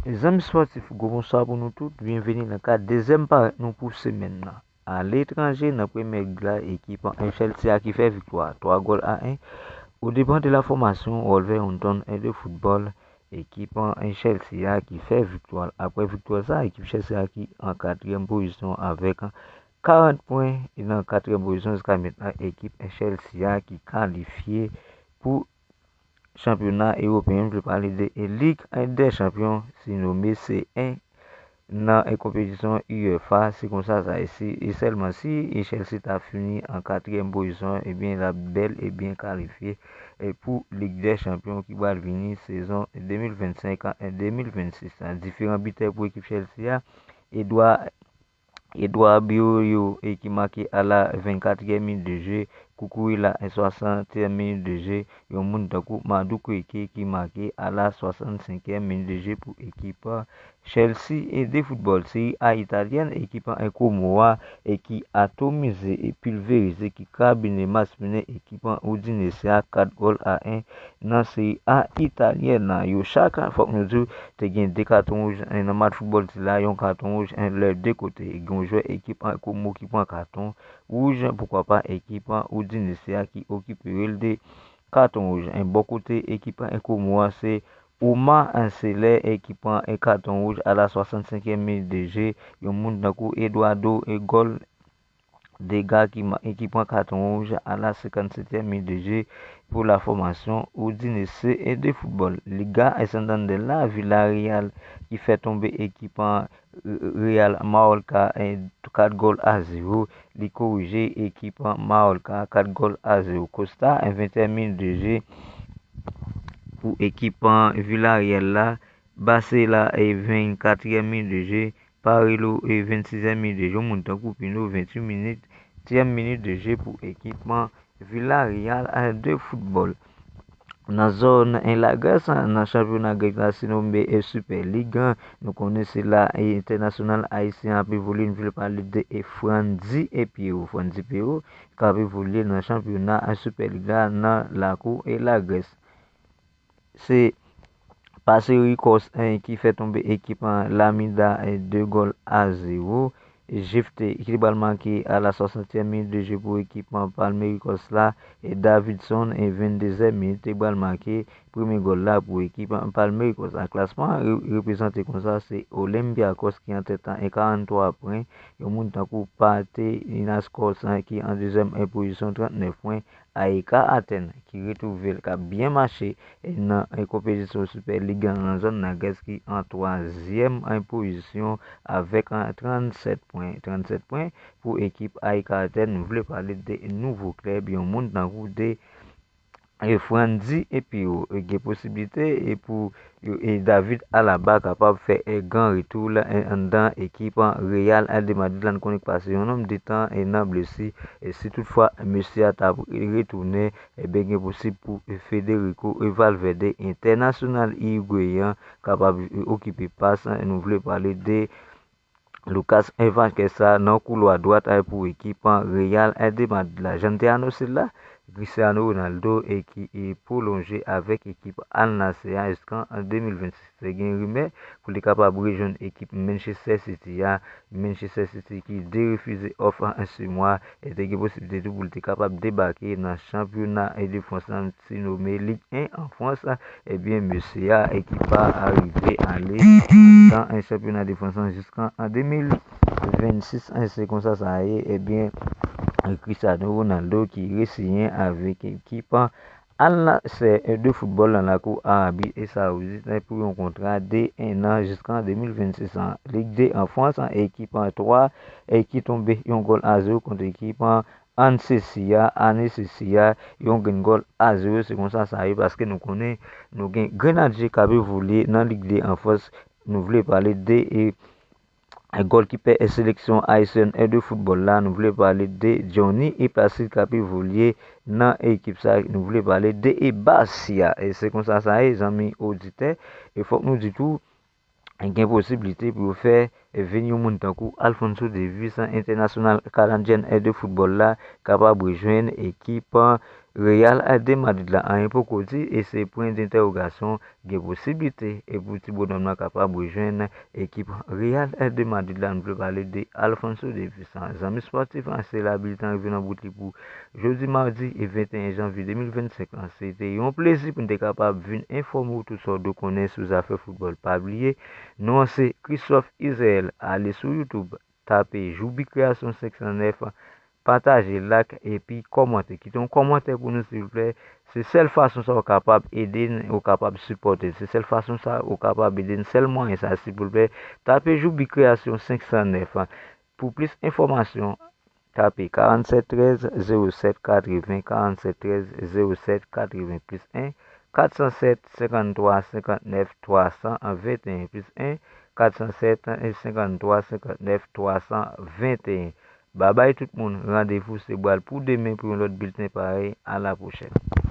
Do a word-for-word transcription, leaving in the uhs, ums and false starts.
Zanmi spòtif, gwo bonswa pou nou tout. Byenveni nan kad dezyèm parèt nou pou semèn nan. Aletranje, nan Premyè Lig la, ekip an Chelsea a ki fè viktwa twa gòl a en. Odepan de la fòmasyon Wolverhampton de foutbòl, ekip an Chelsea a ki fè viktwa. Apre viktwa sa, ekip Chelsea a ki an katriyèm pozisyon avèk karant pwen, e nan katriyèm pozisyon jiska mentnan, ekip Chelsea a ki kalifye pou chanpyona ewopeyen, m vle pale de Lig dè Chanpyon, si nome C un nan konpetisyon UEFA. Se konsa sa ye. Si, e sèlman si Chelsea ta fini an katriyèm pozisyon, ebyen, l ap bèl e byen kalifye e pou Lig dè Chanpyon ki pral vini sezon de mil vennsenk a de mil vennsis la. Diferan bitè pou ekip Chelsea a, Edouard Edouard Bayo, e ki make a la vennkatriyèm minit de jeu, Cucurella, swasantyèm minit de jeu, yon moun tankou Madueke ki make a la swasannsenkyèm minit de jeu pou ekip Chelsea de foutbòl. Seri A italyèn, ekip an Como a, e ki atomize e pilverize, ki krabinen, maspinen ekip an Udinese a kat gòl a en nan Seri A italyèn nan. Yo chak, fòk nou di w, te gen de katon wouj nan match foutbòl sila, yon katon wouj lè de kote. Gen yon jwè ekip an Como ki pran katon wouj, poukwa pa ekip an Udinese a ki okipe l de katon wouj. Bò kote ekip an Como a, se Ouma Sele, ekip an katon wouj a la swasannsenkyèm minit de jeu, yon moun tankou Eduardo e gòl Dega ki ma- ki pran katon wouj a la senkannsetyèm minit de jeu pou la fòmasyon Udinese de foutbòl. Liga Santander la, Villarreal ki fè tonbe ekip an Real Mallorca kat gòl a zewo. Li korije ekip an Mallorca kat gòl a zewo. Costa, ventyèm minit de jeu pou ekip an Villarreal la. Barcela, vennkatriyèm minit de jeu. Parello, vennsizyèm minit de jeu. Yon moun tankou Pino, venntuit minit, tyèm minit de jeu pou ekip an Villarreal de foutbòl. Nan zòn Lagrès, nan chanpyona grèk la, se nome Super League. Nou konnen se la entènasyonal ayisyen ap evolye. Nou vle pale de Frandy Pierrot. Frandy Pierrot k ap evolye nan chanpyona Super League la nan lakou Lagrès. Se Paserekos ki fè tonbe ekip an Lamida de gòl a zewo. Jefte ki te pral make a la swasantyèm minit de jeu pou ekip an Palmeiras la. Davidson, venndezyèm minit, te pral make premye gòl la pou ekip an Palmeiras la. Klasman an reprezante konsa, se Olympiakos ki an tèt an karantwa pwen. Yon moun tankou Pate Inaskos ki an dezyèm pozisyon, trannèf pwen. A E K Atèn ki retwouve l k ap byen mache nan konpetisyon Super League nan zòn nan Grès, ki an twazyèm pozisyon avèk trannsèt pwen. Trannsèt pwen pou ekip A E K Atèn. Nou vle pale de nouvo klèb, yon moun tankou de Frandy Pierrot. Gen posiblite pou David Alaba kapab fè gran retou l anndan ekip Real de Madrid la. Nou konnen k pase yon nonb de tan nan blesi. Si toutfwa mesye a t ap retounen, ebyen, gen posib pou Federico Valverde, entènasyonal irigweyen an, kapab okipe pas. Nou vle pale de Lucas Vázquez sa nan koulwa dwat pou ekip Real de Madrid la. Jan n te anonse l la, Cristiano Ronaldo e ki pwolonje avèk ekip Al Nassr a jiskan de mil vennsis. Gen rimè pou li kapab rejwenn ekip Manchester City a. Manchester City ki derefize òf an se mwa, e te gen posiblite tou pou li te kapab debake nan chanpyona de Frans la, si nome Lig en an Frans. Ebyen, mesye a e ki pa arive ale nan chanpyona de Frans la jiskan an de mil vennsis. Se konsa sa ye. Ebyen, Cristiano Ronaldo ki resiyen avèk ekip Al Nassr de foutbòl nan lakou Arabi Sawoudit pou yon kontra de en an jiskan de mil vennsis an. Lig de an Frans, ekip an twa e ki tonbe yon gòl a zewo kont ekip an Annecy a, Annecy a, yon grenn gòl a zewo. Se konsa sa ye, paske nou konnen nou gen Grenadye k ap evolye nan Lig de an Frans. Nou vle pale de e, gòlkipè seleksyon ayisyèn de foutbòl la. Nou vle pale de Johnny Placide k ap evolye nan ekip sa. Nou vle pale de e Bastia. E se konsa sa ye, zanmi oditè. E fòk nou di tou, gen posiblite pou yo fè vin yon moun tankou Alphonso Davies, entènasyonal kanadyen de foutbòl la, kapab rejwenn ekip Real de Madrid la, anyen poko di e se pwen dentèwogasyon. Gen posiblite e pou ti bonòm nan kapab rejwenn ekip Real de Madrid la. Nou vle pale de Alphonso Davies. Zanmi spòtif an, se la biletan rive nan bout li pou jodi madi venteyen janvye de mil vennsenk lan. Se te yon plezi pou n te kapab vin enfòme w tout sa w dwe konnen sou zafè foutbòl. Pa bliye, non an se Christophe Israël. Ale sou YouTube, tape Joubi Création senk san nèf, pataje, like epi kòmante. Kite yon kòmantè pou nou silvouplè. Se sèl fason sa w kapab ede n, ou kapab sipòte n. Se sèl fason sa w kapab ede n, sèl mwayen sa silvouplè. Tape Joubi Création senk san nèf. Pou plis enfòmasyon, tape karannset trèz zewo sèt katreven, karannset trèz zewo sèt katreven plis en, kat san sèt senkant twa senkant nèf twa san venteyen plis en, kat san sèt senkant twa senkant nèf twa san venteyen. Babay tout moun, randevou se bwal pou demen pou yon lòt bilten parèy. A la pwochèn.